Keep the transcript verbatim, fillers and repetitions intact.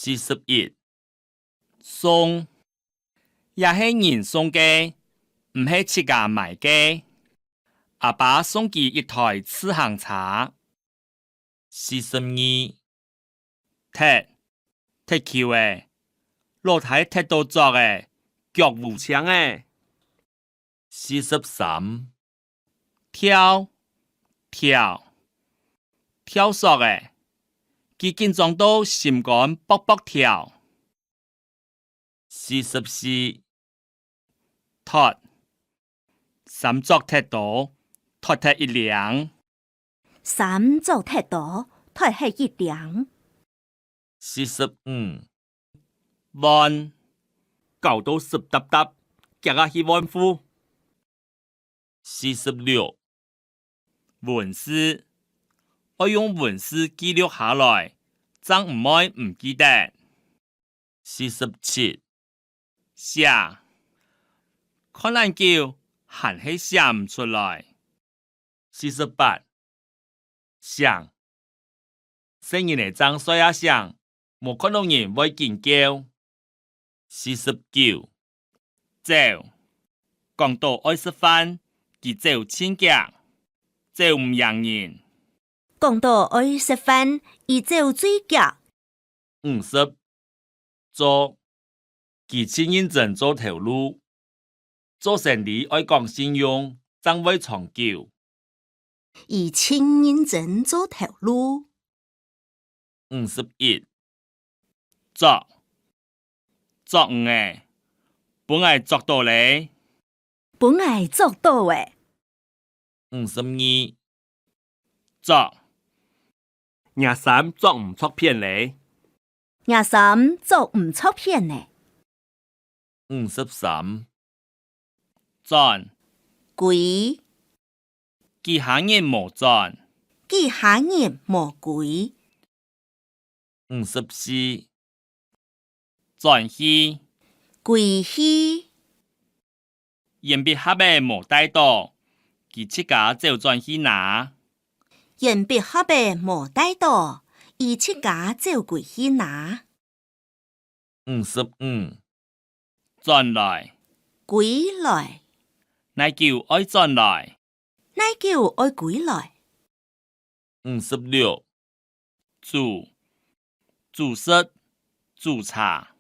四十一，送，這係人送个，毋係自家買个。阿爸送佢一台自行車。四十二，踢，踢球仔，老弟踢到著仔，腳烏青仔。 四十三，跳，跳，跳索仔，佢緊張到心肝噗噗跳。四十四，脫，衫著忒多，脫忒一領。 衫著忒多，脫忒一領。四十五，換，搞到濕答答，遽遽去換褲。四十六，文字，愛用文字記錄下來，正毋會毋記得。 四十七，寫，看恁久還係寫毋出來。四十八，醒，細人仔正睡啊醒，無看著人會緊噭。四十九，走，講著愛食飯，佢走盡遽，走毋贏人。講著愛食飯，佢走最遽。 五十，做，佢盡認真做頭路，做生理愛講信用，正會長久。佢盡認真做頭路。五十一，捉，捉魚仔，分𠊎捉著咧。分𠊎捉著咧。 五十二，著，若衫著毋著片咧。若衫著毋著片咧。五十三，轉，歸，幾下日無轉。幾下日無歸。 五十四，轉去，歸去。鉛筆盒仔無帶著，佢自家走轉去拿。鉛筆盒仔無帶著，佢自家走歸去拿。五十五， 轉來，歸來。哪久愛轉來？哪久愛歸來？五十六，煮，煮食，煮茶。